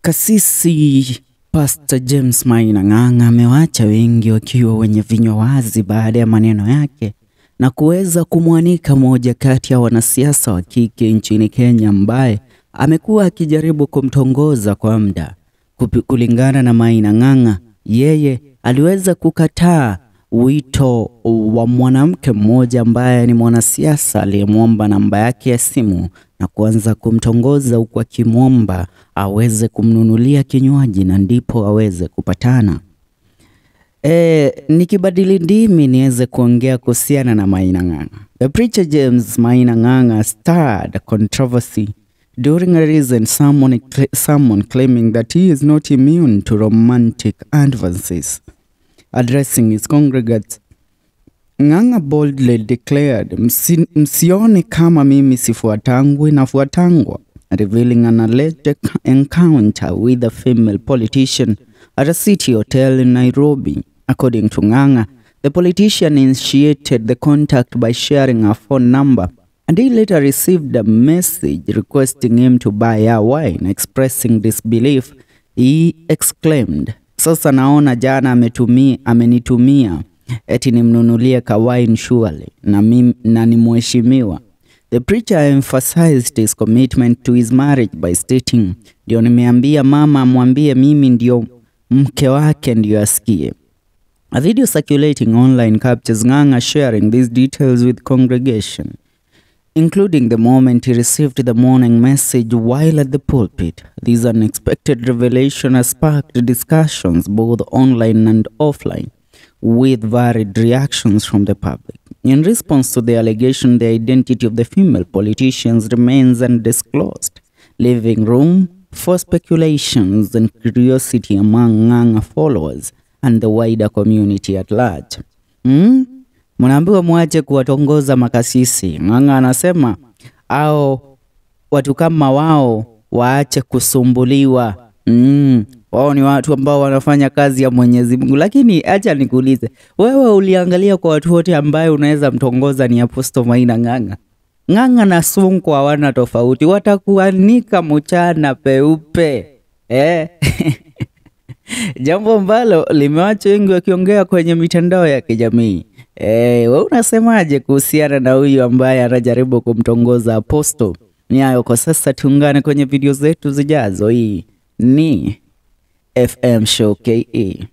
Kasisi Pastor James Maina Ng'ang'a amewacha wengi wakiwa wenye vinywa wazi baada ya maneno yake na kuweza kumwanika moja kati ya wanasiasa wa kike nchini Kenya ambaye amekuwa akijaribu kumtongoza kwa muda. Kulingana na Maina Ng'ang'a, yeye aliweza kukataa wito wa mwanamke mmoja ambaye ni mwanasiasa aliyemwomba namba yake ya simu na kuanza kumtongoza huku akimwomba aweze kumnunulia kinywaji na ndipo aweze kupatana. Nikibadili ndimi niweze kuongea kuhusiana na Maina Ng'ang'a. The preacher James Maina Ng'ang'a starred controversy during a recent sermon claiming that he is not immune to romantic advances. Addressing his congregants, Ng'ang'a boldly declared, "Msione kama mimi sifuatangwi, nafuatangwa," revealing an alleged encounter with a female politician at a city hotel in Nairobi. According to Ng'ang'a, the politician initiated the contact by sharing her phone number, and he later received a message requesting him to buy her wine. Expressing disbelief, he exclaimed, "Sasa naona jana amenitumia eti nimnunulie ka wine surely, na mimi na ni mheshimiwa." The preacher emphasized his commitment to his marriage by stating, "Ndio nimeambia mama amwambie mimi ndio mke wake ndio asikie." A video circulating online captures Ng'ang'a sharing these details with congregation, including the moment he received the morning message while at the pulpit. This unexpected revelation has sparked discussions both online and offline, with varied reactions from the public. In response to the allegation, the identity of the female politicians remains undisclosed, leaving room for speculations and curiosity among Ng'ang'a followers and the wider community at large. Mnaambiwa mwache kuwatongoza makasisi. Ng'ang'a anasema au watu kama wao waache kusumbuliwa. Wao ni watu ambao wanafanya kazi ya Mwenyezi Mungu. Lakini acha nikuulize, wewe uliangalia kwa watu wote ambaye unaweza mtongoza ni Apostle Maina Ng'ang'a? Ng'ang'a na Sonko hawana tofauti, watakuanika mchana peupe. Jambo ambalo limewacha wengi wakiongea kwenye mitandao ya kijamii. Wewe unasemaje kuhusiana na huyu ambaye anajaribu kumtongoza Apostle? Ni hayo kwa sasa, tuungane kwenye video zetu zijazo. Hii ni FM Show KE.